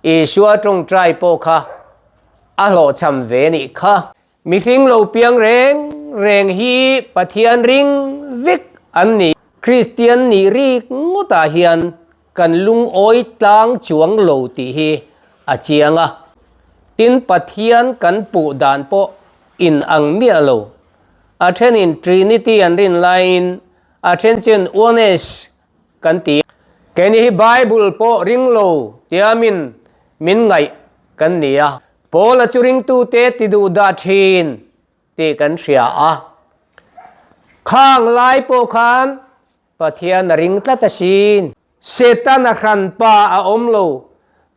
Isua tawngtai pawh kha a hlawhchham ve nih kha. Mihring lo piang reng reng hi Pathian ring vek an ni. Kristian nih rik ngawtah hian kan lungawi tlang chuang lo tih hi a chiang a. Tin, Pathian kan puh dan pawh in ang miah lo. A thenin Trinity an rin laiin a then chuan Oneness kan ti. Keini hi Bible pawh ring lo tiamin min ngaih kan ni a. Paula chu ringtute ti duh dah thin tih kan hria a. Khang lai pawh khan Pathian a ring tlat asin. Setana hranpa a awm lo.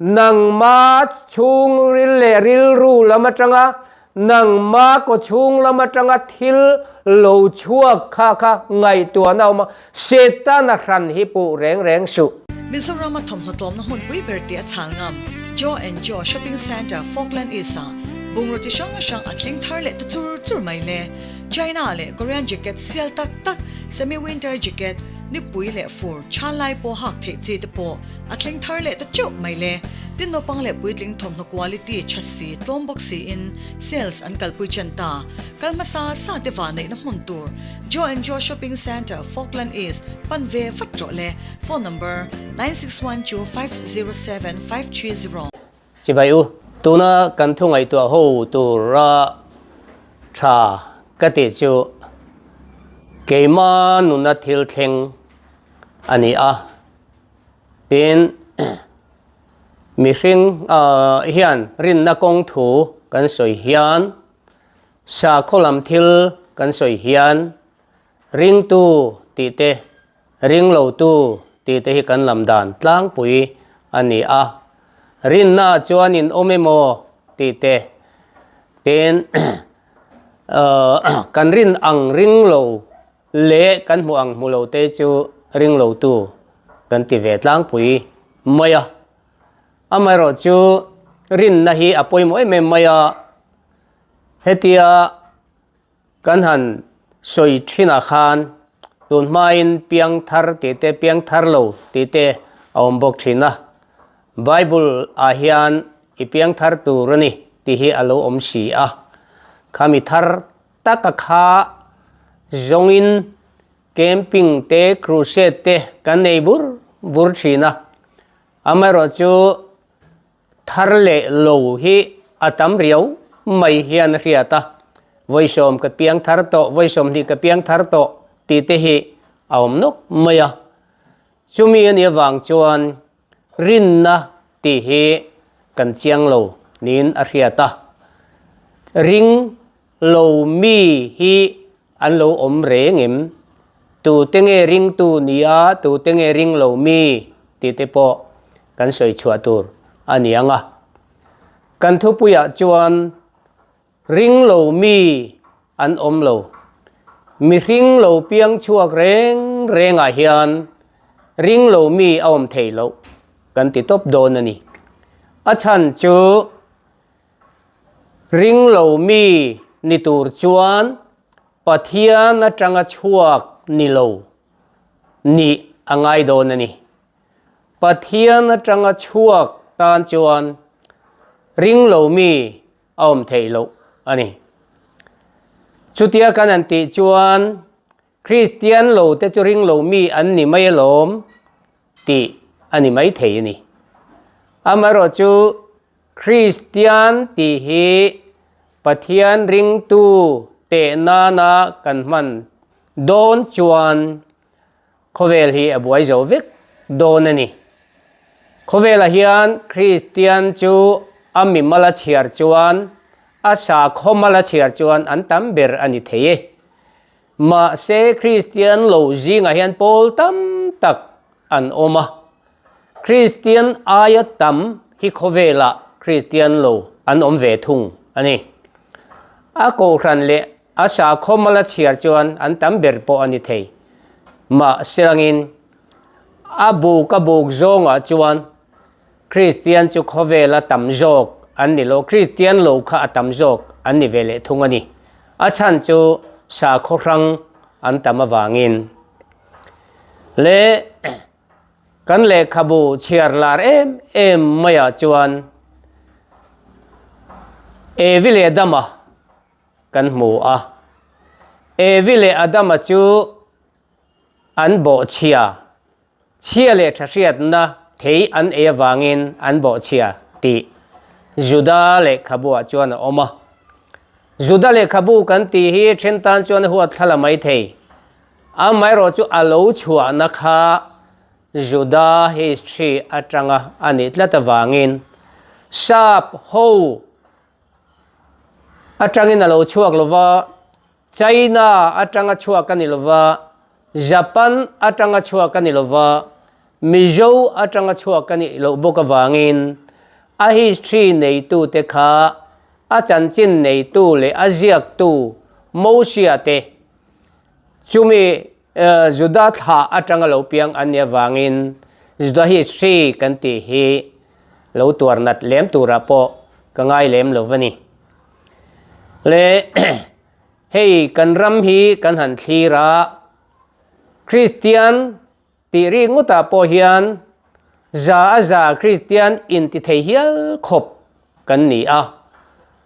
Nangma chhungril leh rilru lam atanga nangma kawchhung lam atanga thil lo chhuak kha kha ngaihtuahna a awm a, Setana hran hi puh reng reng suh. Mizorama thawmhnaw tlawmna hmunpui ber tih a chhal ngam Joe and Joe Shopping Centre, Falkland East-ah bungraw chi hrang hrang a thleng thar leh ta chur chur mai le. China leh Korean jacket sial tak tak, semi-winter jacket, nipui leh fur, chhan lai pawh hak theih chi te pawh A thleng thar leh ta teuh mai le. Tin naupang leh puitling thawmhnaw quality tha si, tlawm bawk siin sales an kalpui chen ta. Kal hmasa sa te va neihna hmun tur Joe and Joe Shopping Centre, Falkland East, pan ve vat rawh le. Phone number, 9612507530. Chibai u, tuna kan thu ngaihtuah ho tura tha ka tih chu keima nuna thil thleng a ni a. Tin, mihring hian rinna kawng thu kan sawi hian, sakhaw lam thil kan sawi hian ringtu tih te, ringlotu tih te hi kan lam dan tlangpui a ni a. Rinna chuan in awm emaw tih te, tin kan rin ang ringlo Leh kan hmuh ang hmu lo te chu ring lo tu kan ti ve tlangpui mai a. Amaherawh chu rinna hi a pawimawh em em mai a, hetia kan han sawi thinah khan tun hmain piang thar tih te piang thar lo tih te a awm bawk thin a. Bible ah hian i piang thar tur a ni tih hi a lo awm si a, khami thar Taka kha zawngin camping te crusade te kan nei bur bur thin a, amaherawh chu thar leh lo hi a tam riau mai hian a hriat a, vawisawm ka piang thar tawh, vawisawmhnih ka piang thar tawh tih te hi a awm nawk mai a, chumi a nih avang chuan Rinna tih hi kan chiang lo niin a hriat a, ring lo mi hi an lo awm reng em? Tute nge ringtu nia, tute nge ring lo mi tih te pawh kan sawi chhuah tur a ni ang a. Kan thupuiah chuan Ring lo mi an awm lo. Mihring lo piang chhuak reng rengah hian ring lo mi a awm thei loh kan ti tawp dawn a ni. A chhan chu ring lo mi ni tur chuan Pathian atanga chhuak ni lo nih a ngai dawn a ni. Pathian atanga chhuak tan chuan ring lo mi a awm theih loh a ni. Chutia kan han tih chuan Kristian lo te chu ring lo mi an ni mai alawm tih a ni mai thei a ni. Amaherawh chu Kristian tih hi Pathian ringtu teh nana kan hman dawn chuan Khawvel hi a buai zo vek dawn a ni. Khawvelah hian Kristian chu a mimal a chhiar chuan, a sakhaw mal a chhiar chuan an tam ber a ni thei e. Mahse Kristian lo zingah hian pawl tam tak an awm a. Kristian aia tam hi khawvelah Kristian lo an awm ve thung a ni. A kohhran leh A sakhaw mala chhiar chuan an tam ber pawh a ni thei. Mahselangin, a buk a buk zawngah chuan Kristian chu khawvela tam zawk an ni lo, Kristian lo kha a tam zawk an ni ve leh thung a ni. A chhan chu sakhaw hrang an tam avangin. Le. Kan lehkhabu chhiar lar em em maiah chuan Evi leh Adama kan hmu a. Evi leh Adama chu an bawhchhia, chhia leh tha hriatna thei an ei avangin an bawhchhia tih Juda lehkhabuah chuan a awm a. Juda lehkhabu kan tih hi then tan chuan a huat thla la mai thei. Amaherawh chu a lo chhuahna kha Juda history atanga a nih tlat avangin Sap ho atangin a lo chhuak lo va, China atanga chhuak a ni lo va, Japan atanga chhuak a ni lo va, Mizo atanga chhuak a nih loh bawk avangin a history neitute kha a chanchin neitu leh a ziaktu Mosia te Chumi Juda thlah atanga lo piang an nih avangin Juda history kan tih hi lo tuar nat lem turah pawh ka ngai lem lo va ni. Le hei kan ram hi kan han thlir a, Kristian Tih rik ngawtah pawh hian za a za Kristian inti thei hial khawp kan ni a.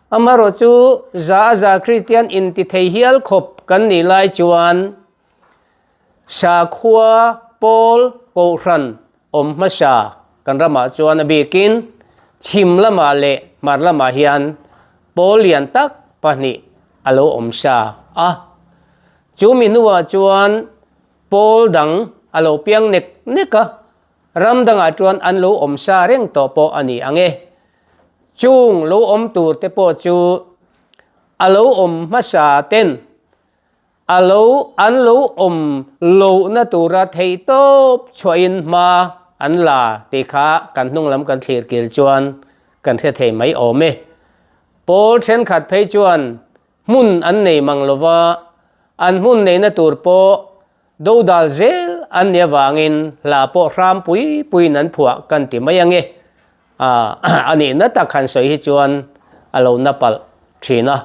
Amaherawh chu za a za Kristian inti thei hial khawp kan nih lai chuan sakhua pawl kohhran awm hmasa kan ramah chuan a bikin chhim lamah leh hmar lamah hian pawl lian tak pahnih a lo awm sa a. Chu mi hnuah chuan Pawl dang a lo piang nek nek a, ram dangah chuan an lo awm sa reng tawh pawh a ni ang e. Chung lo awm tur te pawh chu a lo awm hmasa ten a lo an lo awm lohna tura theihtawp chhuahin hma an la tih kha kan hnung lam kan thlir kir chuan kan hre thei mai awm e. Pawl thenkhat phei chuan Hmun an nei mang lo va, an hmun neihna tur pawh dodal zel an nih avangin hla pawh hram pui puiin an phuah kan ti mai ange. A nihna tak han sawi hi chuan a lo na palh thin a.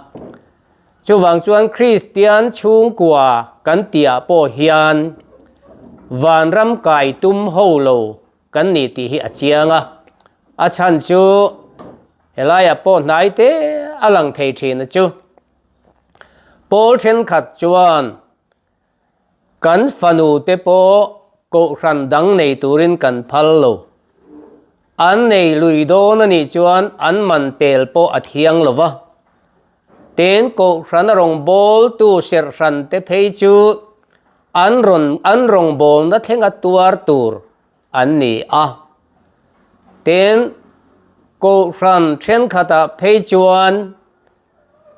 Chuvang chuan Kristian chhungkua kan tihah pawh hian vanram kai tum ho lo kan ni tih hi a chiang a, a chhan chu helaiah pawh hnai te a lang thei thin a chu. Pawl thenkhat chuan kan fanu te pawh kohhran dang nei turin kan phal lo, an nei lui dawn a nih chuan an man tel pawh a thiang lo va, tin kohhran a rawngbawltu serhhran te phei chu An rawn an rawngbawlna thlenga tuar tur an ni a. Tin, Kohhran thenkhatah phei chuan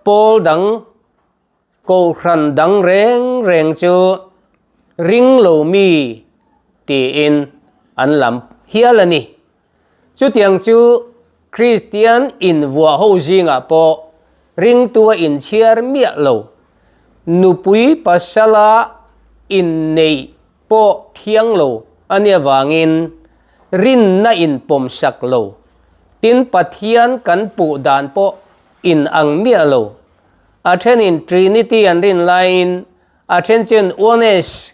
pawl dang, Kohhran dang reng reng chu ring lo mi tiin an lam hial a ni. Chutiang chu Kristian invuah ho zingah pawh ringtua inchhiar miah lo, nupui pasala inneih pawh thiang lo a nih avangin rinna inpawmsak lo, tin Pathian kan puh dan pawh inang miah lo. A thenin Trinity an rin laiin a then chuan Oneness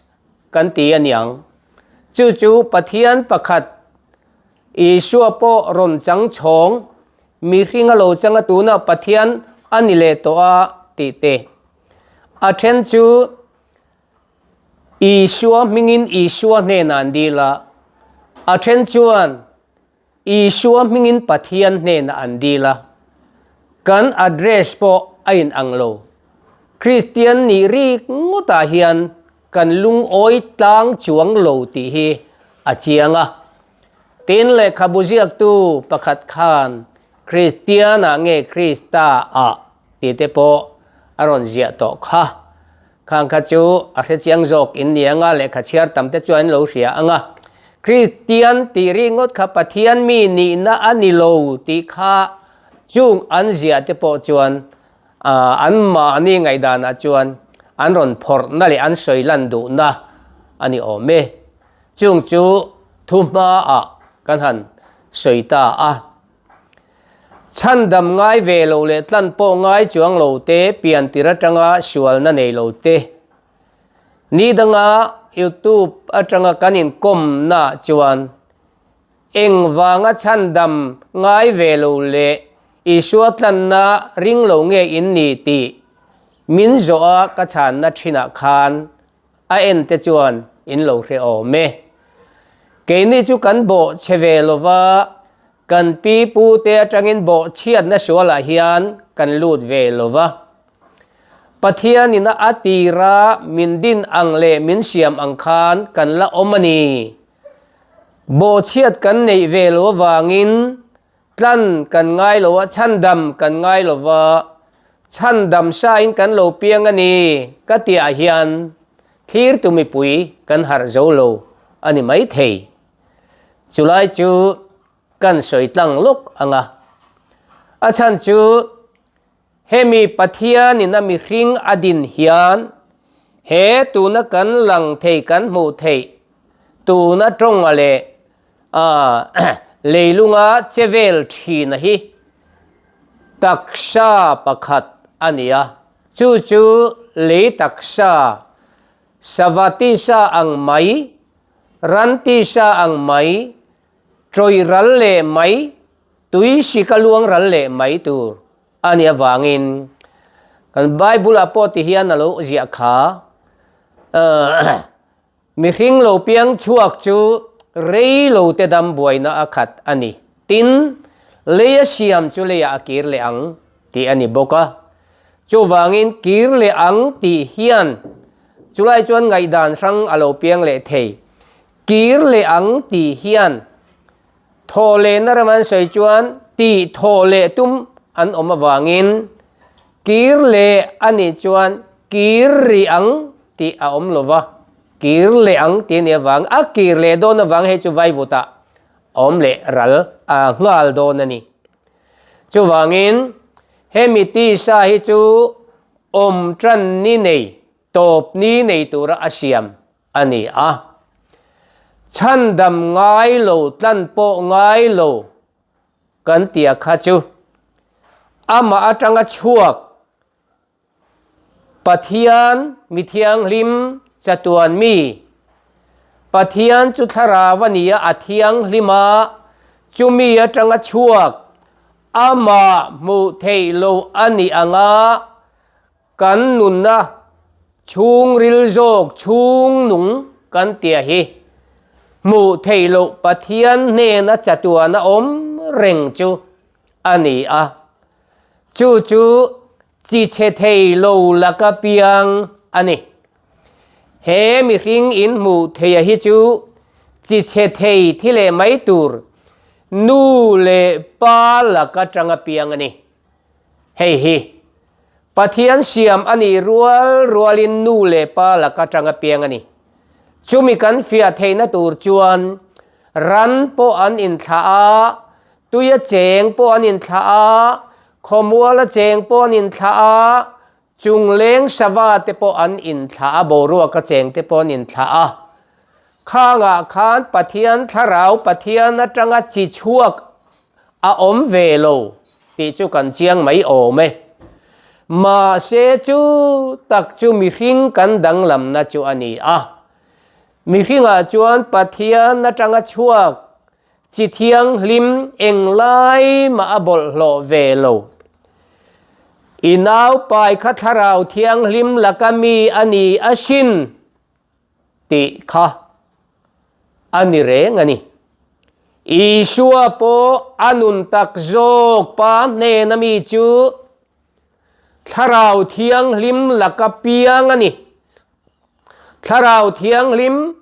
kan ti a niang. Chu chu Pathian pakhat Isua pawh rawn chang chhawng, mihring a lo chang a tuna Pathian a ni leh tawh a tih te. A then chu Isua hmingin Isua hnenah an dil a, a then chuan Isua hmingin Pathian hnenah an dil a, kan address pawh a inang lo. Kristian nih rik ngawtah hian kan lungawi tlang chuang lo tih hi a chiang a. Tin, lehkhabu ziaktu pakhat khan Kristianah nge Krista ah tih te pawh a rawn ziah tawh kha. Khang kha chu a hre chiang zawk in ni anga lehkha chhiar tam te chuan in lo hria anga. Kristian tih ringawt kha Pathian mi nihna a ni lo tih kha chung an ziah te pawh chuan an mahni ngaihdanah chuan an rawn phawrhna leh an sawi lan duhna a ni awm e. Chung chu thu hmaah kan han sawi ta a. Chhandam ngai ve lo leh tlan pawh ngai chuang lo te, pian tir atanga sualna nei lo te, ni danga YouTube atanga kan inkawmnaah chuan engvanga chhandam ngai ve lo leh Isua tlanna ring lo nge in ni tih min zawh a ka chhanna thinah khan a en te chuan in lo hre awm e. Keini chu kan bawh chhe ve lova kan pi pu te atangin bawh chhiatna sualah hian kan lut ve lova. Pathianin a a tira min din ang leh min siam ang khan kan la awm a ni. Bawhchhiat kan neih ve lo avangin tlan kan ngai lo a, chhandam kan ngai lo va, chhandam sain kan lo piang a ni ka tihah hian thlirtu mipui kan harh zo lo a ni maithei. Chulai chu kan sawi tlang lawk ang a. A chhan chu Hemi Pathianin a mihring a din hian he tuna kan lang thei kan hmuh theih tuna tawnga leh leilunga che vel thina hi taksa pakhat a ni a, chu chu lei taksa, sava tisa ang mai, ran tisa ang mai, tawih ral leh mai, tui sika luang ral leh mai tur a nih avangin kan Bible ah pawh ti hian a lo ziah kha mihring lo piang chhuak chu rei lo te dam buaina a khat a ni. Tin, lei a siam chu leiah a kir leh ang tih a ni bawk a. Chuvangin kir leh ang tih hian chulai chuan ngaihdan hrang a lo piang leh thei. Kir leh ang tih hian Thawh lehna ram an sawi chuan tih thawh leh tum an awm avangin kir leh a nih chuan kir rih ang tih a awm lo va, kir leh ang tih a nih avang a kir leh dawn avang hei chu vaivutah a awm leh ral a nghal dawn a ni. Chuvangin hemi tisa hi chu awm tan ni nei tawp ni nei tura a siam a ni a. Chhandam ngai lo tlan pawh ngai lo kan tia kha chu amah atanga chhuak Pathian mi thianghlim chatuan mi Pathian chu thlarau a ni a, a thianghlim a, chumi atanga chhuak amah hmuh theih loh a nih anga Kan nunna chhungril zawk chhung nung kan tia hi hmuh theih loh Pathian hnena chatuana awm reng chu a ni a. Chu chu chi chhe thei lo laka piang a ni. He mihring in hmuh theia hi chu chi chhe thei thi leh mai tur nu leh pa laka tanga piang a ni. Hei hi Pathian siam a nih rual rualin nu leh pa laka tanga piang a ni. Chumi kan fiah theihna tur chuan ran pawh an inthlah a, tuia cheng pawh an inthlah a, khawmuala cheng pawh an inthlah a, chungleng sava te pawh an inthlah a, boruaka cheng te pawh an inthlah a. Khangah khan Pathian thlarau Pathian atanga chi chhuak A awm ve lo tih chu kan chiang mai awm e. Mahse chu tak chu mihring kan danglamna chu a ni a. Mihringah chuan Pathian atanga chhuak chi thianghlim englai mah a bawlhhlawh ve lo. I naupai kha thlarau thianghlim laka mi a ni asin. Tih kha a ni reng a ni. Isua pawh a nun tak zawk Pa hnena mi chu Thlarau Thianghlim laka piang a ni. Thlarau Thianghlim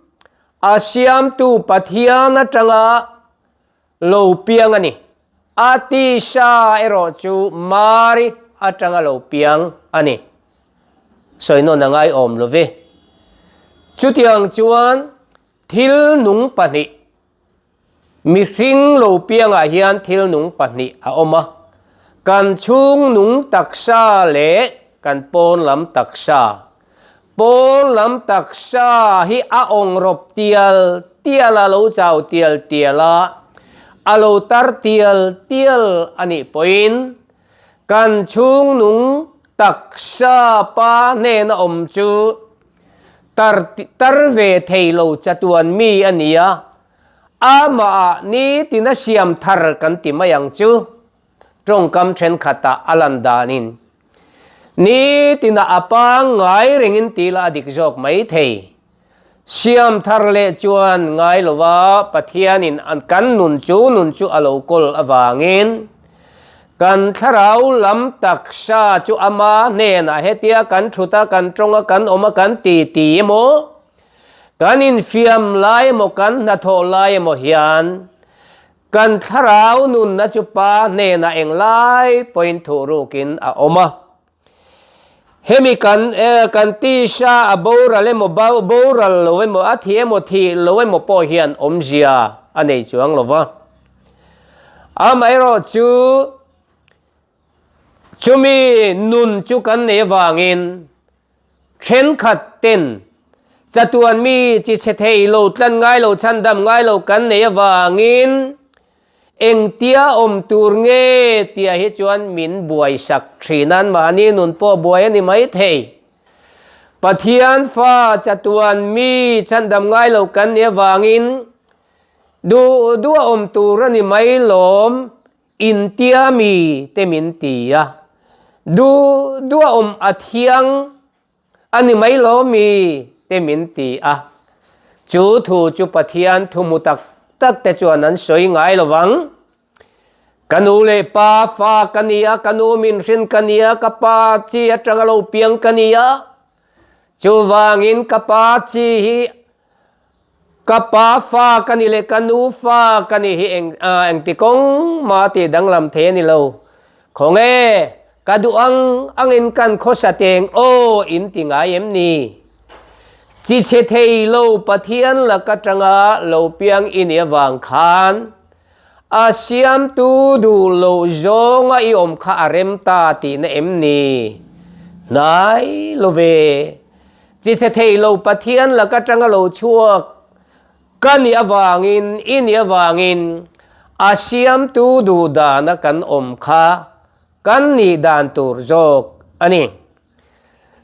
a siamtu Pathian atanga lo piang a ni. A tisa erawh chu Mari atanga lo piang a ni. Sawi nawn a ngaiawm lo ve. Chutiang chuan thil nung pahnih, mihring lo piangah hian thil nung pahnih a awm a. Kan chhung nung taksa leh kan pawn lam taksa. Pawn lam taksa hi a awng rawp tial tial a, lo chau tial tial a, a lo tar tial tial a nih pawhin kan chhungnung taksa pa hnena awm chu. Tar tar ve thei lo chatuan mi a ni a, amahah nitin a siam thar kan ti mai ang chu, tawngkam thenkhatah a lan danin. Nitinah a pangngai rengin tih lah a dik zawk mai thei. Siam thar leh chuan ngai lova Pathianin kan nun chu nun chu a lo kawl avangin kan thlarau lam taksa chu ama hnenah hetia kan thut a, kan tawng a, kan awm a, kan ti ti emaw, kan infiam lai emaw, kan hnathawh lai emaw hian kan thlarau nunna chu Pa hnenah englai pawhin thuhrukin a awm a. Hemi kan kan tisa a boral emaw boral lo emaw a thi emaw thih lo emaw pawh hian awmzia a nei chuang lo va. Amaherawh chu chumi nun chu kan nei avangin thenkhat ten chatuan mi chi chhe thei lo tlan ngai lo chhandam ngai lo kan nei avangin Engtia awm tur nge tih ah hi chuan min buaisak thin an mahni nun pawh buai a ni mai thei. Pathian fa chatuan mi chhandam ngai lo kan nih avangin duh duh a awm tur a ni mai lawm intia mi te min ti a, duh duh a awm a thiang A ni mai lo mi te min ti a. Chu thu chu Pathian thu mu tak tak te chuan an sawi ngai lo vang. Ka nu leh pa fa ka ni a, ka nu min hrin ka ni a, ka pa chi atanga lo piang ka ni a. Chuvangin ka pa chi hi Ka pa fa ka ni leh ka nu fa ka ni hi eng engti kawng mah tih danglam thei a ni lo. Khawnge ka duh ang angin kan khawsa teng aw in ti ngai em ni? Chi chhe thei lo Pathian lak atanga lo piang i nih avang khan a siamtu duh loh zawnga i awm kha a rem ta tihna em ni? Hnai lo ve. Chi chhe thei lo Pathian laka tanga lo chhuak ka nih avangin i nih avangin a siamtu duh dana kan awm kha kan nih dan tur zawk a ni.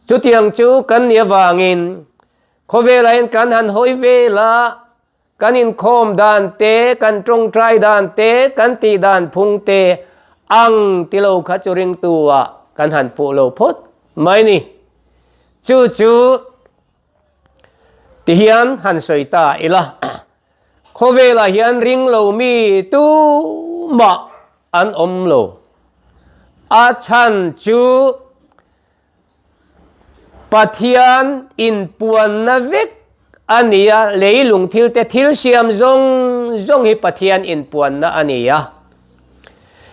Chutiang chu kan nih avangin khawvelah hian kan han hawi vel a, Kan inkhawm dan te, kan tawngtai dan te, kan tih dan phung te ang ti lo kha chu ringtu ah kan han puh lo phawt mai ni. Chu chu ti hian han sawi ta ila. Khawvelah hian ring lo mi tumah an awm lo. A chhan chu Pathian inpuanna vek a ni a, leilung thil te thil siam zawng zawng hi Pathian inpuanna a ni a.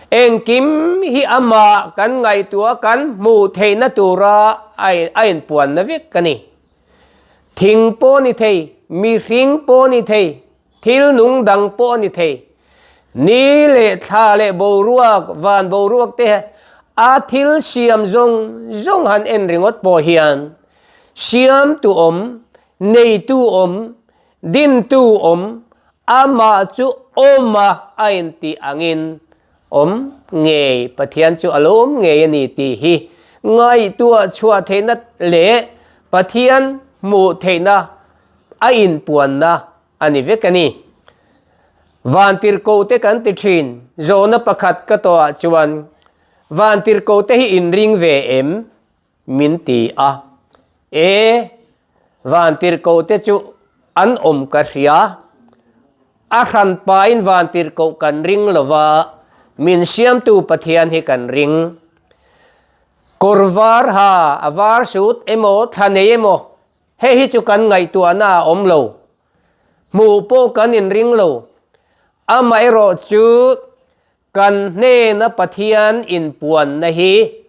Engkim hi amah kan ngaihtuah kan hmuh theihna tura a inpuanna vek a ni. Thing pawh a ni thei, mihring pawh a ni thei, thil nung dang pawh a ni thei. Ni leh thla leh boruak, van boruak te a thil siam zawng zawng han en ringawt pawh hian siamtu awm, neitu awm, dintu awm, amah chu awma a intih angin awm ngei, Pathian chu a lo awm ngei a ni tih hi ngaihtuah chhuah theihna leh Pathian hmuh theihna a inpuanna a ni vek a ni. Vantirhkoh te kan ti thin, zawhna pakhat ka tawhah chuan Vantirhkoh te hi inring ve em? min ti a. E, Vantirhkoh te chu an awm ka hria. A hran pain Vantirhkoh kan ring lova, min siamtu Pathian hi kan ring. Kawr var ha, a var sut emaw, thla nei emaw, Hei hi chu kan ngaihtuahna a awm lo. Hmuh pawh kan inring lo. Amaherawh chu kan hnena Pathian inpuanna hi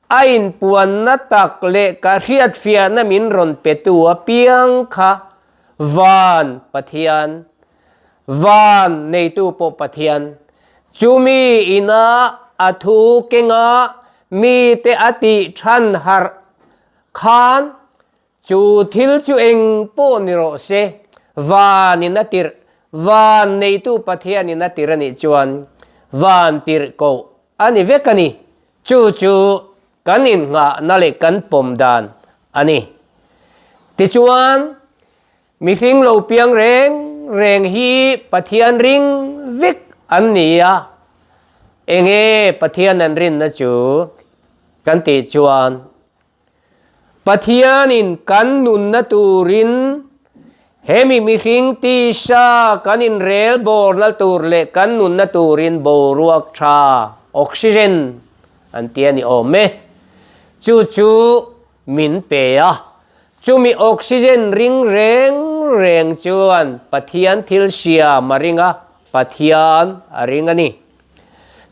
a inpuanna tak leh ka hriatfiahna min rawn petu apiang kha van Pathian, van neitu pawh Pathian, chumi ina a thu kenga mite a tih than harh Khan, chu thil chu eng pawh ni rawh se, vanin a tirh, van neitu Pathianin a tirh a nih chuan van tirh koh a ni vek a ni. Chu chu kan innghahna leh kan pawm dan a ni. Tichuan, mihring lo piang reng reng hi Pathian ring vek an ni a, enge Pathian an rinna chu kan tih chuan, Pathianin kan nunna turin hemi mihring tisa kan inrel bawrna tur leh kan nunna turin boruak tha, oxygen, an ti a ni awm e. Chu chu min pe a. Chumi oxygen ring reng reng chuan Pathian thil siam a ring a, Pathian a ring a ni.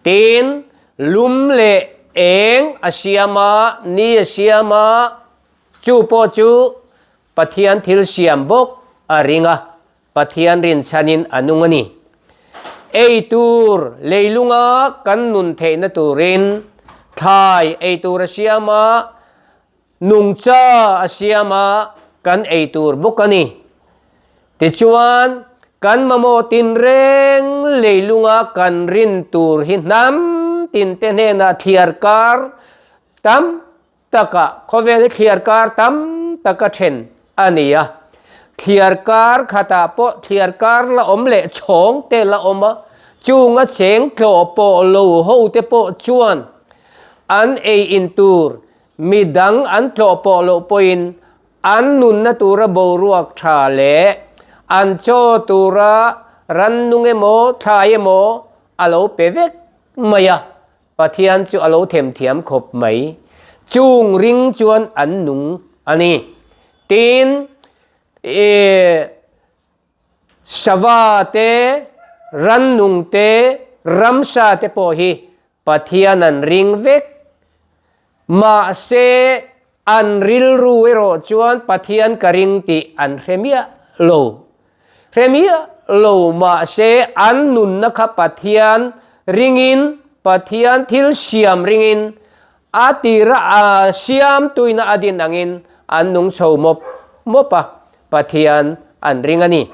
Tin, Lum leh eng a siam a, ni a siam a, chu pawh chu Pathian thil siam bawk a ring a, Pathian rinchhanin a nung a ni. Ei tur leilunga kan nun theihna turin thlai ei tur a siam a, Nungcha a siam a, kan ei tur bawk a ni. Tichuan, kan mamawh tinreng leilunga kan rin tur hi hnam tinte hnenah thliar kar tam taka, khawvel thliar kar tam taka then a ni a. Thliar kar khatah pawh thliar kar la awm leh chhawng te la awm a, chunga cheng tlawh pawh lo ho te pawh chuan an ei in tur Mi dang an tlawh pawh loh pawhin an nunna tura boruak tha leh an chaw tura rannung emaw thlai emaw a lo pe vek mai a, Pathian chu a lo themthiam khawp mai. Chung ring chuan an nung a ni. Tin, ih sava te, rannung te, ramsa te pawh hi Pathian an ring vek. Mahse, an rilru erawh chuan Pathian ka ring tih an hre miah lo. Hre miah lo mahse, an nunna kha Pathian ringin, Pathian thil siam ringin, a tira a siam tuina a din angin an nung chho mawp mawp a, Pathian an ring a ni.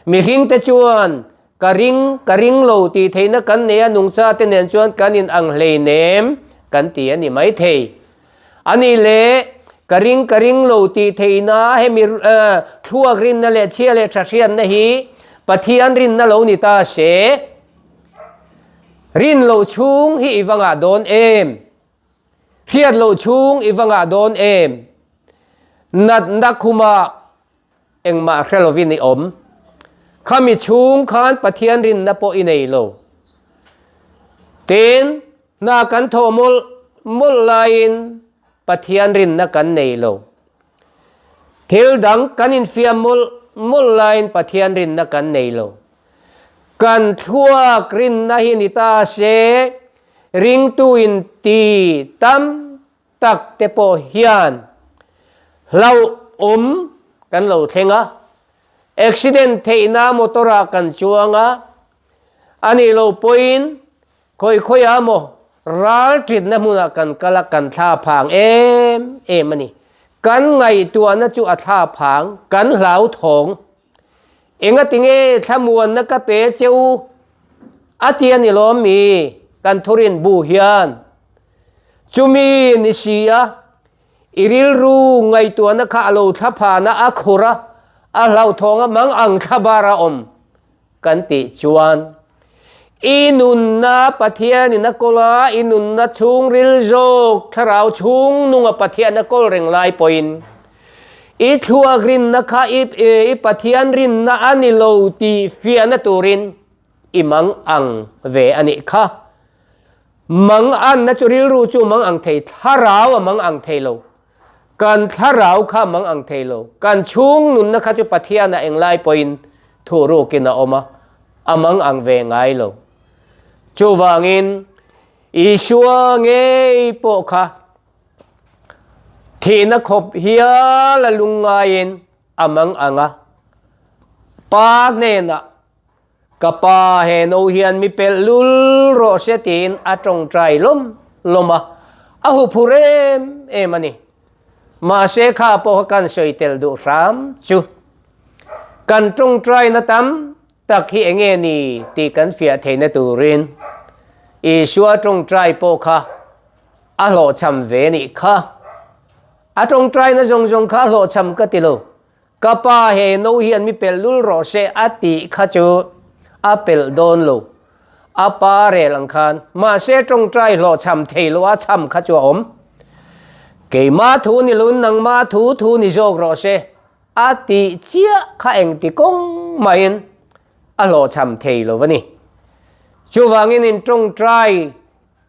Mihringte chuan Ka ring, ka ring lo tih theihna kan nei a, nungcha te nen chuan kan in ang hlei nem kan ti a ni maithei. A nih leh, ka ring, ka ring lo tih theihna hemi thluak rinna leh chhia leh tha hriatna hi Pathian rinna lo ni ta se, rin loh chhung hi i va ngah dawn em? Hriat loh chhung i va ngah dawn em? Natna khumah Engmah hre lovin i awm. Khami chhung khan Pathian rinna pawh i nei lo. Tin, hna kan thawh mawlh mawlh laiin Pathian rinna kan nei lo. Thil dang kan infiam mawlh mawlh laiin Pathian rinna kan nei lo. Kan thluak rinna hi ni ta se, ringtu in ti tam tak te pawh hian hlauhawm kan lo thleng a, accident theihna motor ah kan chuang a, a nih loh pawhin khawi khawiah maw ral titna hmunah kan kal a, kan thla phang em em a ni. Kan ngaihtuahna chu a thla phang, kan hlauthawng. Engatinge thlamuanna ka pe che u? A ti a ni lawm mi? Kan thurin bu hian chumi ni si a, i rilru ngaihtuahna kha a lo thlaphana a khur a, a hlauhthawng a mang ang thlabar a awm kan tih chuan i nunna Pathianin a kawl a, i nunna chhungril zawk thlarau chhung nunga Pathian a kawl reng lai pawhin i thluak rinna kha i i Pathian rinna a ni lo tih fiahna turin i mang ang ve a nih kha. Mang anna chu rilru chu mang ang thei, thlarau a mang ang thei lo. Kan thlarau kha mang ang thei lo. Kan chhung nunna kha chu Pathianah englai pawhin thuhrukin a awm a, a mang ang ve ngai lo. Chuvangin Isua ngei pawh kha thihna khawp hial a lungngaiin a mang ang a, Pa hnenah Ka pa he no hian mi pelh lul rawh se tiin a tawngtai lawm lawm a, a huphur em em a ni. Mahse kha pawh kha kan sawi tel duh hram chu. Kan tawngtaina tam tak hi enge ni tih kan fiah theihna turin Isua tawngtai pawh kha a hlawhchham ve nih kha. A tawngtaina zawng zawng kha hlawhchham ka ti lo. Ka pa he no hian mi pelh lul rawh se a tih kha chu a pelh dawn lo. A pa rel ang khan. Mahse tawngtai hlawhchham thei lo a chham kha chu a awm. Keima thu ni lo in nangma thu thu ni zawk rawh se a tih chiah kha engti kawng mahin a hlawhchham thei lo a ni. Chuvangin in tawngtai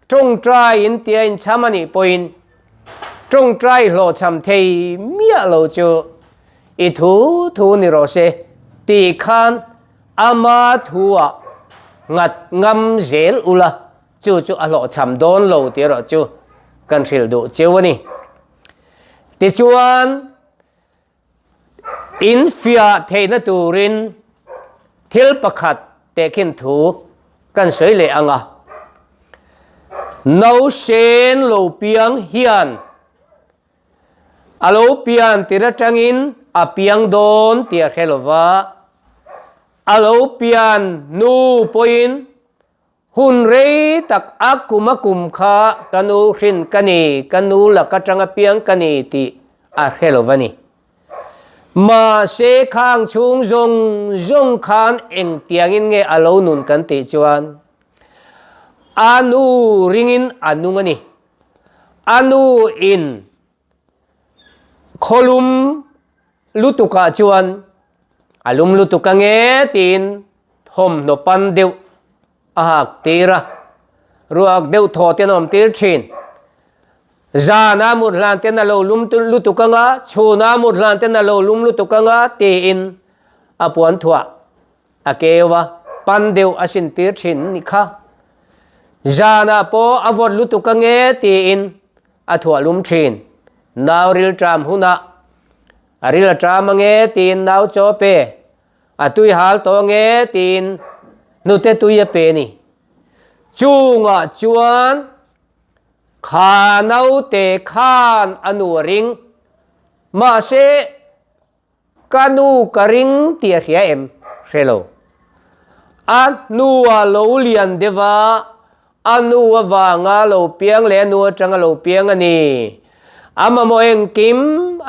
Tawngtai in tia inchham a nih pawhin tawngtai hlawhchham thei miah lo chu i thu thu ni rawh se tih khan ama thu-ah nghat ngam zel ula chu chu a hlawhchham dawn lo tih erawh chu kan hrilh duh cheu a ni. Tichuan. Infiah theihna turin thil pakhat tehkhin thu kan sawi leh ang a. Nausen lo piang hian a lo pian tir atangin a piang dawn tih a hre lo va, a lo pian hnu pawhin Hun rei tak a kum a kum kha ka nu hrin ka ni, ka nu lak atanga piang ka ni tih a hre lo va ni. Mahse khang chhung zawng zawng khan engtiangin nge a lo nun kan tih chuan a nu ringin a nung a ni. A nu in khawlum lutukah chuan a lum lutuk ange tiin thawmhnaw pan deuh a hak tir a, ruak deuh thaw ten a awm tir thin. Zana mut hlan ten a lo lum lutuk anga, chhuna mut hlan ten a lo lum lutuk anga tiin a puan thuah a keu a, pan deuh a sin tir thin ni kha. Zanah pawh a vawt lutuk ange tiin a thuah lum thin. Nau ril ṭam hunah a ril a ṭam ange tiin nau chaw pe, a tui hal tawh ange tiin hnute tui a pe ni. Chungah chuan kha naute khan a nu a ring. Mahse, Ka nu ka ring tih a hria em? Hre lo. A hnua lo lian deuh a, a nu avanga lo piang leh a nu atanga lo piang a ni. A mamawh engkim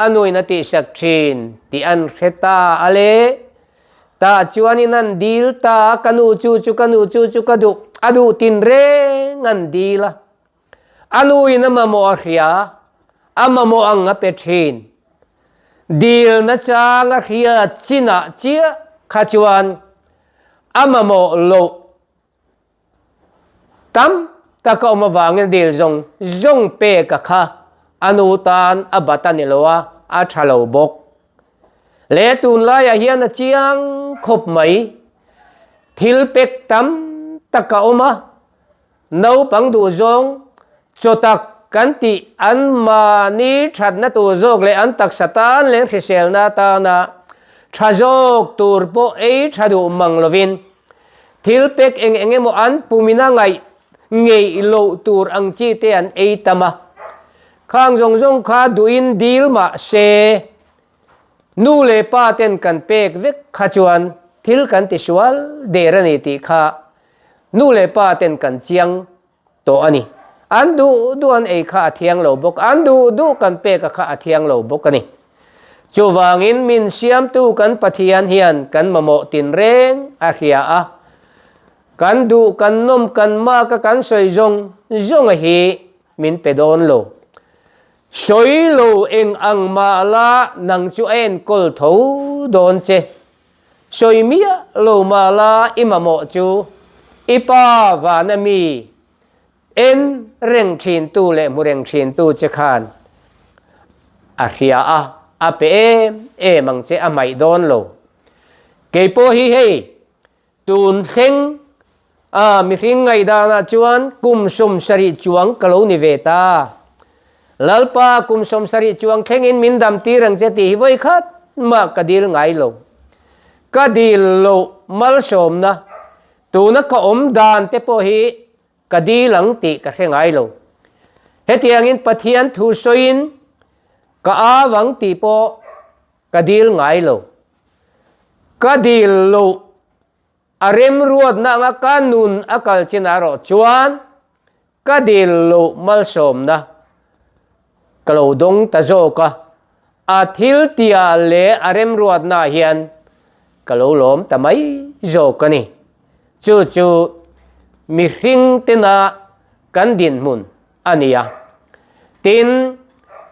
a nuin a tihsak thin tih an hre ta a le. Tah chuanin an dil ta a, ka nu chu chu ka nu chu chu ka duh, a duh tinreng an dil a. A nuin a mamawh a hria, a mamawh ang a pe thin. Dilna chang a hria chinah chiah kha chuan a mamawh loh tam tak a awm avangin dil zawng zawng pek a kha a nu tan a bat a ni lo a, a tha lo bawk. Le tunlaiah hian a chiang khawp mai. Thil pek tam tak a awm a. Naupang duhzawng chaw tak kan tih an mahni thatna tur zawk leh an taksa tan leh hriselna atana tha zawk tur pawh ei tha duh mang lovin thil pek eng eng emaw an pumina ngaih ngeih loh tur ang chi te an ei tam a. Khang zawng zawng kha duhin dil mah se nu leh pa ten kan pek vek kha chuan thil kan tisual der a ni tih kha Nu leh pa ten kan chiang tawh a ni. An duh duh an ei kha a thiang lo bawk, an duh duh kan pek a kha a thiang lo bawk a ni. Chuvangin min siamtu kan Pathian hian kan mamawh tinreng a hria a, kan duh kan nawm kan mak a kan sawi zawng zawng a hi min pe dawn lo. Sawi lo eng ang mah la nang chu a enkawl tho dawn che. Sawi miah lo mah la i mamawh chu i pa vana mi en reng thintu leh hmu reng thintu che khan a hria a, a pe em em ang che a hmaih dawn lo. Kei pawh hi hei tun thleng a mihring ngaihdanah chuan kum 70 chuang ka lo ni ve ta. Lalpa kum 70 chuang thlengin min dam tir ang che tih hi vawi khat mah ka dil ngai lo. Ka dil loh malsawmna tuna ka awm dan te pawh hi ka dil ang tih ka hre ngai lo. Hetiangin Pathian thu sawiin ka au ang tih pawh ka dil ngai lo. Ka dil loh a remruatna anga ka nun a kal chin erawh chuan Ka dil loh malsawmna. ka lo dawng ta zawk a, a thil tia leh a remruatnaah hian ka lo lawm ta mai zawk a ni. Chu chu mihring tena kan dinhmun a ni a. Tin,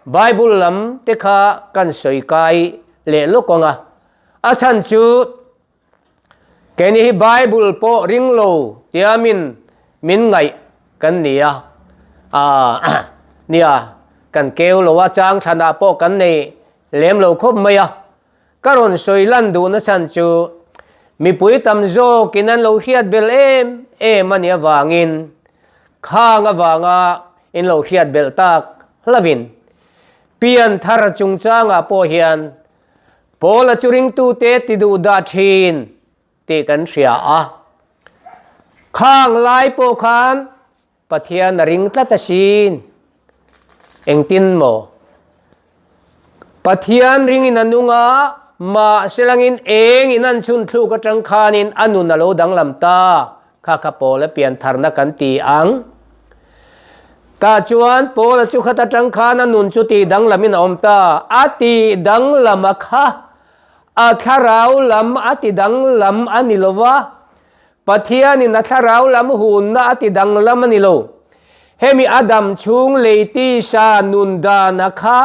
Bible lam te kha kan sawi kai leh lawk ang a, a chhan chu Keini hi Bible pawh ring lo tiamin min ngaih kan ni a, aah nia, kan keu lo a, chang thlanah pawh kan nei lem lo khawp mai a. Ka rawn sawi lan duhna chhan chu mipui tam zawkin an lo hriat belh em em a nih avangin khang avanga in lo hriat belh tak hlavin pianthar chungchangah pawh hian Paula chu ringtute ti duh dah thin tih kan hria a. Khang lai pawh khan Pathian a ring tlat asin. Engtin maw? Pathian ringin a nung a, mahse langin eng in an chhun thluk atang khanin a nun a lo danglam ta. Kha kha Paula piantharna kan ti ang. Tah chuan Paula chu khat atang khan a nun chu tih danglamin a awm ta. A tih danglam a kha, a thlarau lam a ti danglam a ni lo va, Pathianin a thlarau lam hunna a ti danglam a ni lo. Hemi a dam chhung lei tisa nun dan a kha,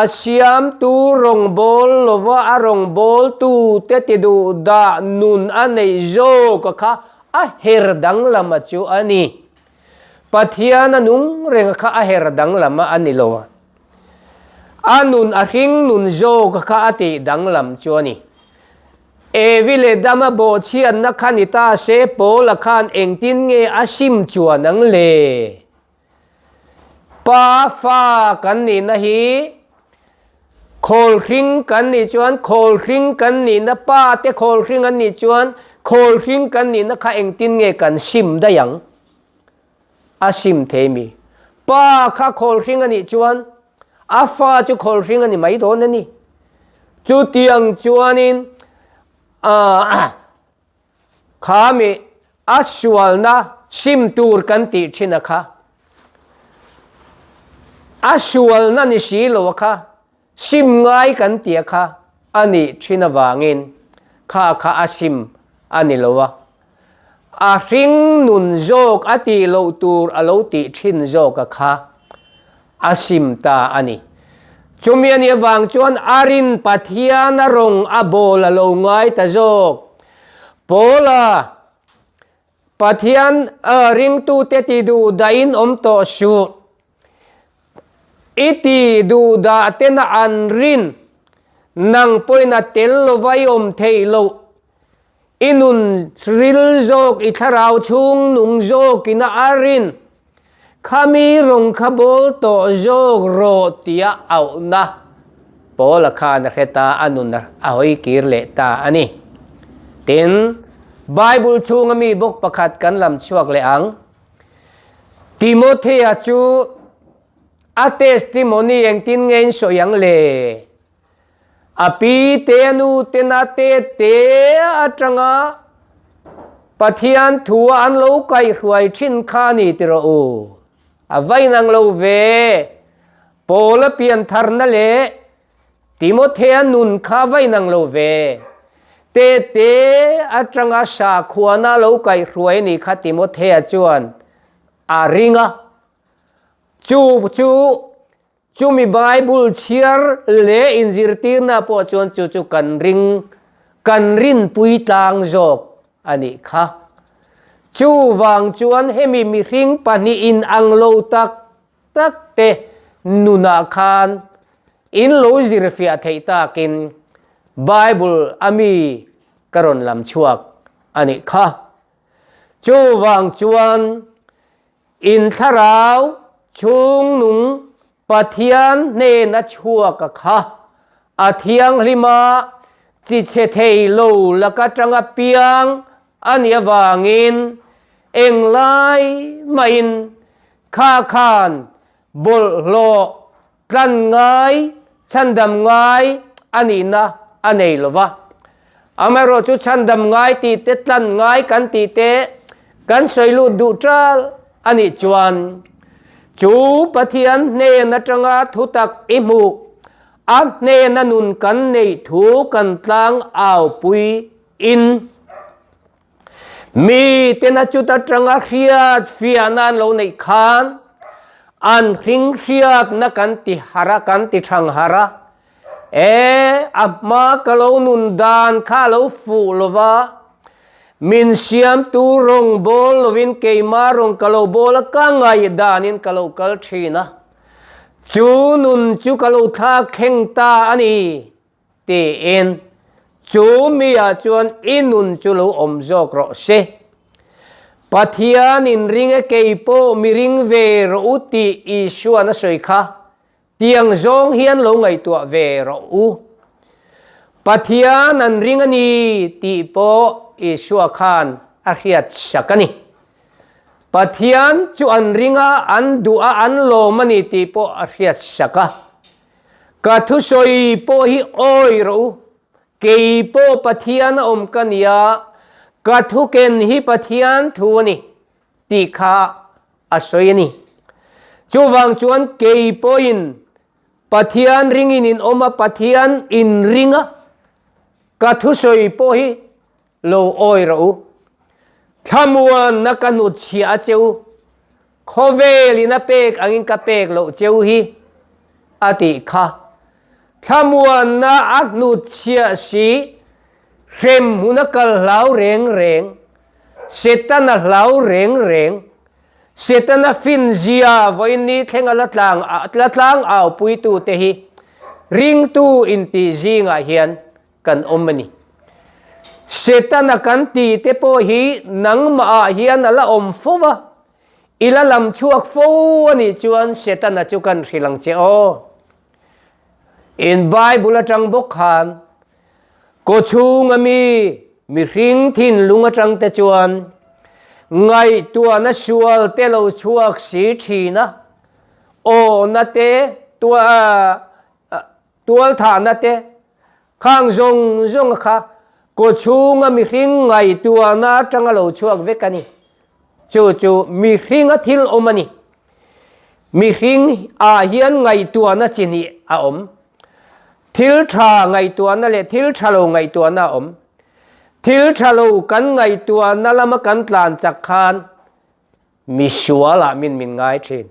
a siamtu rawngbâwl lova a rawngbâwltute ti duh dah nun a neih zawk a kha a her danglam a chu a ni. Pathian a nung reng a kha a her danglam a a ni lo a. A nun a hring nun zawk a kha a tih danglam chu a ni. Evi leh Dama bawhchhiatna kha ni ta se Paula khan engtin nge a sim chuan ang le? Pa fa kan nihna hi khawlhring kan nih chuan khawlhring kan nihna pa te khawlhring an nih chuan khawlhring kan nihna kha engtin nge kan sim daih ang? A sim thei mi. Pa kha khawlhring a nih chuan a fa chu khawlhring a ni mai dawn a ni. Chutiang chuanin ah Kha mi a sualna sim tur kan tih thin a kha. A sualna ni si lo a kha, sim ngai kan tih a kha a nih thin avangin kha kha a sim a ni lo a. A hring nun zawk a tih loh tur a lo tih thin zawk a kha. A sim ta a ni. Chumi a nih avang chuan a rin Pathian a rawng a bawl a lo ngai ta zawk. Paula, Pathian ringtute ti duh dahin awm tawh suh. I ti duh dah tena an rin nang pawhin a tel lova i awm theih loh. I nun ril zawk, i thlarau chhung nung zawkin a arin khami rawng kha bawl tawh zawk rawh tia auhna Paula khan a hre ta, a nun a hawi kir leh ta a ni. Tin, Bible chhunga mi bawk pakhat kan lam chhuak leh ang. Timothea chu a testimony engtin nge in sawi ang le? A pi te a nu te na te te atanga Pathian thu a an lo kaihhruai thin kha a ni ti rawh u. A va inang lo ve. Paula piantharna leh Timothea nun kha a va inang lo ve. Te te atanga sakhuana lo kaihhruai a nih kha Timothea chuan a ring a. Chu chu Chumi Bible chhiar leh inzirtirna pawh chuan chu chu kan ring, kan rinpui tlang zawk a nih kha. Chuvang chuan hemi mihring pahnih in ang lo tak tak te nunah khan in lo zirfiah theih takin Bible a mi ka rawn lam chhuak a nih kha. Chuvang chuan In thlarau chhungnung Pathian hnena chhuak a kha, a thianghlim a, chi chhe thei lo laka tanga piang a nih avangin englai mahin kha khan bawlhhlawh tlan ngai, chhandam ngai a nihna a nei lo va. Amaherawhchu chhandam ngai tih te, tlan ngai kan tih te kan sawi lut duh ṭal a nih chuan. Chu Pathian hnen atanga thutak i hmuh, a hnena nun kan neih thu kan tlang aupui in mi tena chuta tanga hriat fiahna an lo neih khan an hring hriatna kan ti harh a, kan ti thang harh a. E, a hma ka lo nun dan kha a lo fuh lo va, min siamtu rawng bawl lovin keimah rawng ka lo bawl a, ka ngaih danin ka lo kal thin a, chu nun chu ka lo thlak thleng ta a ni, tiin chu miah chuan i nun chu lo awm zawk rawh se. Pathian inring e keipawh mi ring ve rawh u tih Isuan a sawi kha. Tiang zawng hian lo ngaihtuah ve rawh u. Pathian an ring a ni tih pawh Isua khan a hriat sak a ni. Pathian chu an ring a, an duh a, an lawm a ni tih pawh a hriat sak a. Ka thusawi pawh hi awi rawh u. Kei pawh Pathian a awm ka nia, ka thuken hi Pathian thu a ni tih kha a sawi a ni. Chuvang chuan kei pawhin Pathian ringin in awm a, Pathian in ring a, ka thusawi pawh hi lo awi rawh u. Thlamuanna ka hnutchhiah a che u, khawvelin a pek angin ka pek loh che u hi, a tih kha. Thlamuanna a hnutchhiah si, hrem hmun a kal hlau reng reng, Setana hlau reng reng, Setana finzia vawiin ni thleng a la tlang la tlang au puitute hi ringtu intih zingah hian kan awm a ni. Setana kan tih te pawh hi nangmah ah hian a la awm fo va, i la lam chhuak fo a nih chuan Setana chu kan hrilh ang che aw. In Bible atang bawk khan Kawchhung ami mihring thinlung atang te chuan ngaihtuahna sual te lo chhuak si thin a, awhna te, tualthahna te, khang zawng zawng kha kawchhunga mihring ngaihtuahna atanga lo chhuak vek a ni. Chu chu mihringa thil awm a ni. Mihring ah hian ngaihtuahna chi hnih a awm. Thil tha ngaihtuahna leh thil tha lo ngaihtuahna a awm. Thil tha lo kan ngaihtuahna lama kan tlan chak khan misual ah min min ngai thin.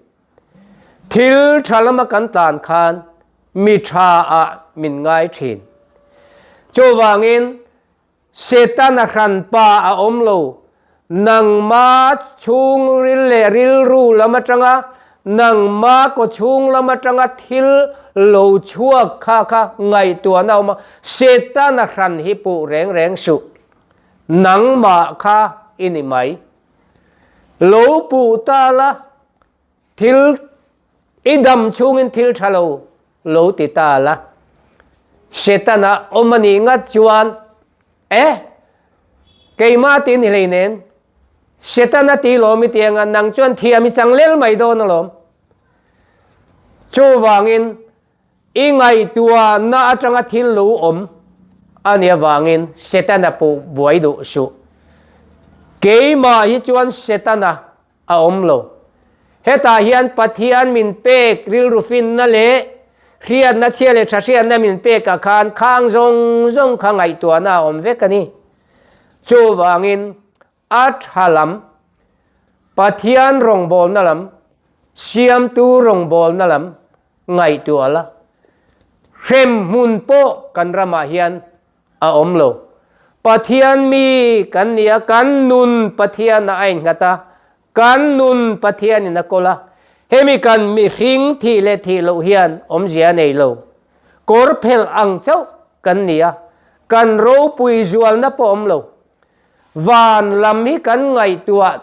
Thil tha lama kan tlan khan mi tha ah min ngai thin. Chuvangin Setana hranpa a awm lo. Nangma chhungril leh rilru lam atanga, nangma kawchhung lam atanga thil lo chhuak kha kha ngaihtuahna a awm a, Setana hran hi puh reng reng suh. Nangmah kha i ni mai. Lo puh ta la, Thil i dam chhungin thil tha lo lo ti ta la. Setana awm a nih ngat chuan e keimah ti ni hleinem Setana ti lawm i ti anga nang chuan thiam i chang lel mai dawn alawm. Chuvangin i ngaihtuahna atanga thil lo awm a nih avangin Setana puh buai duh suh. Keimah hi chuan Setana a awm lo. Hetah hian Pathian min pek rilru finna leh hriatna chhia leh tha hriatna min pekah khan khang zawng zawng kha ngaihtuahna a awm vek a ni. Chuvangin a tha lam, Pathian rawngbawlna lam, Siamtu rawngbawlna lam ngaihtuah la. Hremhmun pawh kan ramah hian a awm lo. Pathian mi kan ni a, kan nun Pathianah a innghat a, kan nun Pathianin a kawl a. Hemi kan mihring thih leh thih loh hian awmzia a nei lo. Kawr phelh ang chauh kan ni a, kan ropui zualna pawh awm lo. Van lam hi kan ngaihtuah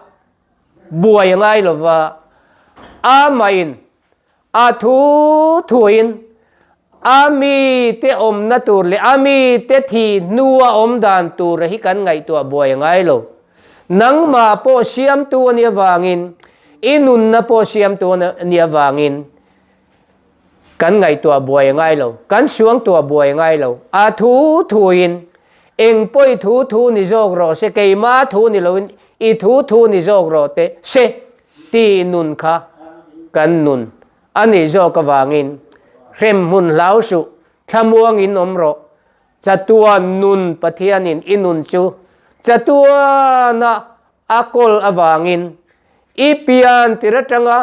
buai a ngai lova, amahin A thu thuin a mite awmna tur leh a mite thih hnua awm dan tur hi kan ngaihtuah buai a ngai lo. Nangmah pawh siamtu a nih avangin, i nunna pawh siamtu a nih avangin kan ngaihtuah buai a ngai lo, kan suangtuah buai a ngai lo. A thu thuin eng pawi thu thu ni zawk rawh se, keimah thu ni loin i thu thu ni zawk rawh te se. Ti nun kha kan nun a nih zawk avangin hremhmun hlau suh, thlamuangin awm rawh. Chatuan nun Pathianin i nun chu chatuana a kawl avangin i pian tir atanga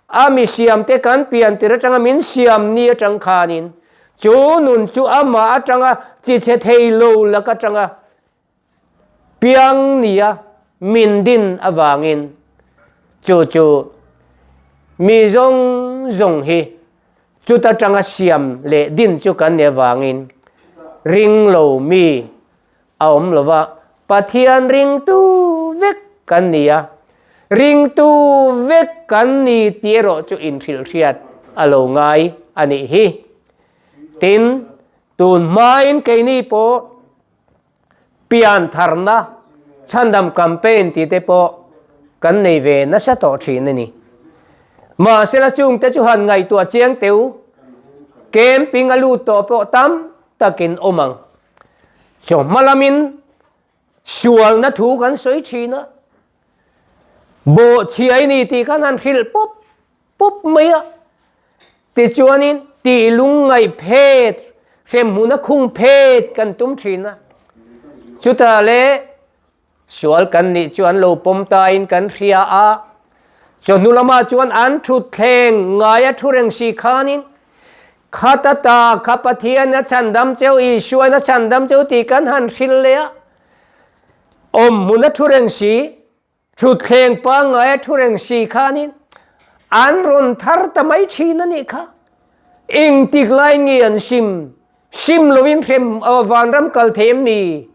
a mi siamte kan pian tir atanga min siam ni atang khanin chu nun chu amah atanga chi chhe thei lo lak atanga piang nia min din avangin chu chu mi zawng zawng hi chuta tanga siam leh din chu kan nih avangin ring lo mi a awm lo va, Pathian ringtu vek kan ni a, ringtu vek kan ni tih erawh chu inhrilhhriat a lo ngai a nih hi. Tin, tun hmain keini pawh pian tharna chhandam campaign tih te pawh kan nei ve nasa tawh thin a ni. Mahsela chungte chu han ngaihtuah chiang teu, camping a lut tawh pawh tam takin awm ang. Chawhma lamin sualna thu kan sawi thin a, bawhchhiai ni tih khan han hrilh pawp pawp mai a. Tichuanin tih lungngaih phet, hremhmuna khung phet kan tum thin a. Chutah leh Sual kan nih chu an lo pawm tain kan hria a, chawhnu lamah chuan an thutthleng ngaia thu reng si khanin, Khata ta kha Pathian a chhandam cheu, Isuan a chhandam cheu tih kan han hrilh leh a. Awmhmun a thu reng si, thutthleng pangngaia thu reng si khanin an rawn thar ta mai thin a nih kha. Engtik lai nge an sim? Sim loin hrem vanram kal thei em ni?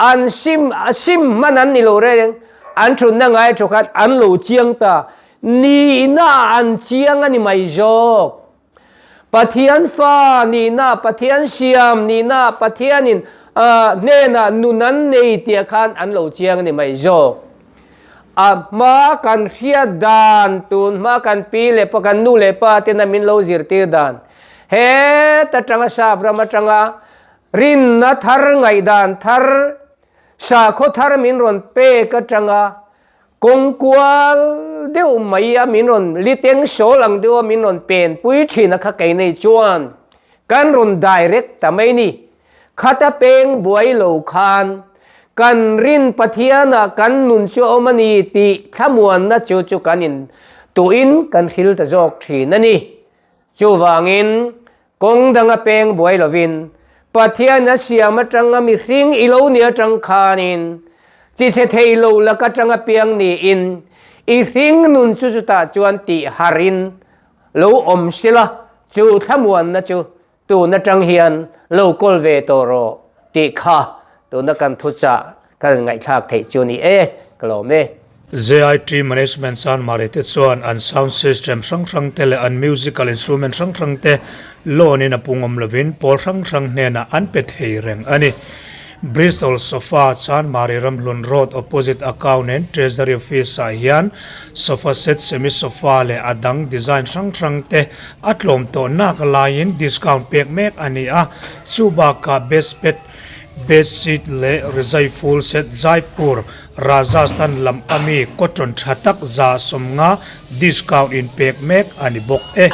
An sim sim hman an ni lo reng an thutna ngai thu khan an lo chiang ta. Nihna an chiang a ni mai zawk. Pathian fa nihna, Pathian siam nihna, Pathianin hnenah nun an nei tih khan an lo chiang a ni mai zawk. A hma kan hriat dan, tun hma kan pi leh pa, kan nu leh pa tena min lo zirtir dan, heta tanga sap ram atanga rinna thar, ngaihdan thar, sakhaw thar min rawn pek atanga kawng kual deuh mai a min rawn liteng sawl ang deuh a min rawn penpui thin a kha kei nei chuan kan rawn direct ta mai ni. Khata peng buai lo khan kan rin Pathianah kan nun chu a awm a ni tih thlamuanna chu chu kan in tuhin kan hril ta zawk thin a ni. Chuvangin kawng danga peng buai lovin Pathian a siam atanga mihring i lo ni atang khanin chi chhe thei lo lak atanga piang niin i hring nun chu chutah chuan tih harin lo awm sela chu thlamuanna chu Tun atang hian lo kawl ve tawh rawh tih kha tuna kan thuchah kan ngaihthlak theih chu ni e, ka lawm e. JIT Management Chanmari te chuan an sound system hrang hrang te leh an musical instrument hrang hrang te loan in a pungawm lovin pawl hrang hrang hnenah an pe thei reng a ni. Bristol Sofa Chanmari Ramhlun Road opposite Account and Treasury Office ah hian sofa set, semi sofa leh a dang design hrang hrang te a tlawm tawh nak laiin discount pek mek a ni a, chu bakah bedspet, bedsheet leh rizai full set Jaipur, Rajasthan lam ami cotton tha tak 150 discount in pek mek a ni bawk e.